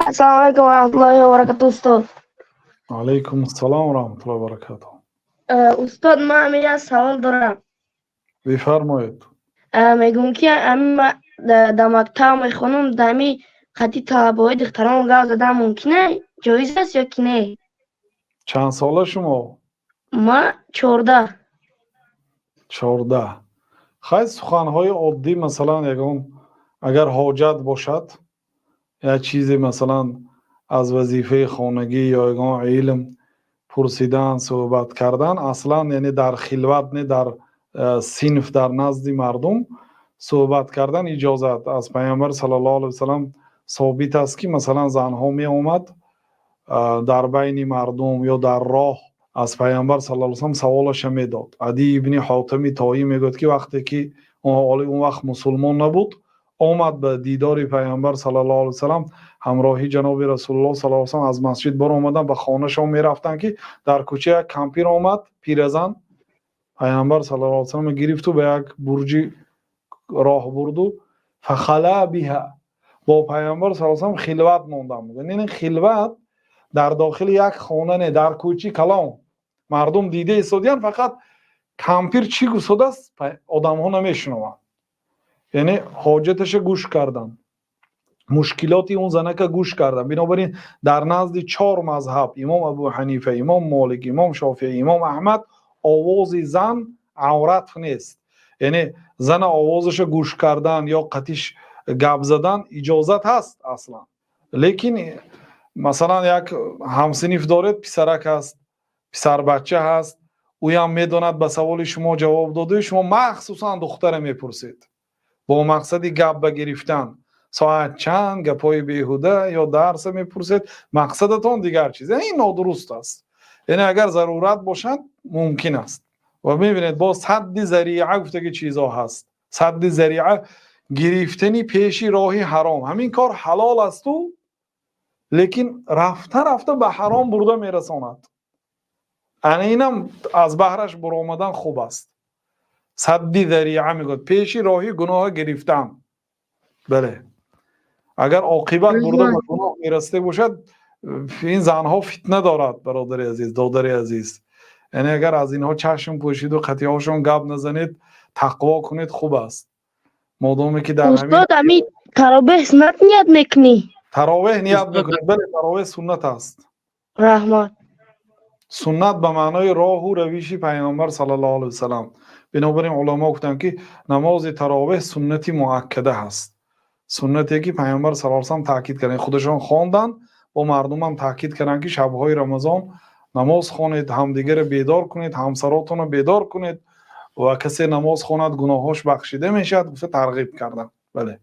Ассалому алайкум ва раҳматуллоҳи ва баракатуҳ, устод. Алайкум ассалом ва раҳматуллоҳи ва баракатуҳ. Устод, ман ҳамин як савол дорам. Бифармоед. Мегӯм, ки ҳамин ма дар мактаб мехонам, дар ҳамин қати талабаҳои духтарон гап задан мумкин ҷоиз аст ё ки не? Чанд сола шумо? Ма 14. 14. Хай, суханҳои оддӣ, масалан, ягон агар ҳоҷат бошад, як чизе, масалан, аз вазифаи хонагӣ ё ягон илм пурсидан, суҳбат кардан, аслан, яъне дар хилват не, дар синф, дар назди мардум суҳбат кардан иҷозат. Аз Пайғамбар саллаллоҳу алайҳи васаллам собит аст, ки, масалан, занҳо меомад, дар байни мардум ё дар роҳ аз Пайғамбар саллаллоҳу алайҳи васаллам саволаша медод. Адӣ ибни Ҳотами Тоӣ мегӯяд, ки вақте ки он вақт мусулмон набуд, омад ба дидори Пайғамбар саллаллоҳу алайҳи васаллам, ҳамроҳи ҷаноби Расулуллоҳ саллаллоҳу алайҳи васаллам аз масҷид баромаданд, ба хонашон мерафтанд, ки дар кӯча як кампир омад, пиразан. Пайғамбар саллаллоҳу алайҳи васаллам гирифту ба як бурҷи роҳ бурду فخلا بها, бо Пайғамбар саллаллоҳу алайҳи васаллам хилват мондам. Яъне хилват дар дохили як хона не, дар кӯчи калон мардум дида истодиянд, фақат кампир чӣ гуфтодааст, одамҳо намешунаванд. Яъне ҳоҷаташа гӯш кардан, мушкилоти он занака гӯш кардан. Бинобар ин дар назди чор мазҳаб, имом Абу Ҳанифа, имом Молик, имом Шофиӣ, имом Аҳмад, овози зан аврат нест. Яъне зана овозаша гӯш кардан ё қатиш гап задан иҷозат ҳаст аслан. Лекин, масалан, як ҳамсиниф доред, писарак ҳаст, писарбача ҳаст, ӯям медонад, ба саволи шумо ҷавоб доду, шумо махсусан духтара мепурсед бо мақсади гап ба гирифтан, соат чанд, гапҳои беҳуда ё дарса мепурсед, мақсадатон дигар чиз, ин нодуруст аст. Яъне агар зарурат бошад, мумкин аст. Ва мебинед, боз садди зариа гуфтаги чизо ҳаст. Садди зариа — гирифтани пеши роҳи ҳаром. Ҳамин кор ҳалол асту, лекин рафта рафта ба ҳаром бурда мерасонад. Ана инам аз баҳраш буромадан хуб аст. Садди зариа мегӯяд, пеши роҳи гуноҳа гирифтан. Бале, агар оқибат бурда ба гуноҳ мерасида бошад. Ин занҳо фитна дорад, бародари азиз, додари азиз. Яъне агар аз инҳо чашм пӯшиду қатиҳошон гап назанед, тақво кунед, хуб аст, модоме ки дар Устод, ами таровеҳ суннат ният мекунӣ? Таровеҳ ният мекунед, бале, таровеҳ суннат аст. Раҳмат. Суннат ба маънои роҳу равиши Пайғамбар саллаллоҳу алайҳи васаллам. Бинобар ин уламо гуфтанд, ки намози таровеҳ суннати муаккада ҳаст, суннате ки Пайғамбар саллаллоҳу алайҳи васаллам таъкид карданд, худашон хонданд, бо мардумам таъкид карданд, ки шабҳои Рамазон намоз хонед, ҳамдигарро бедор кунед, ҳамсаротонро бедор кунед ва касе намоз хонад, гуноҳҳош бахшида мешавад, гуфта тарғиб карданд. Бале.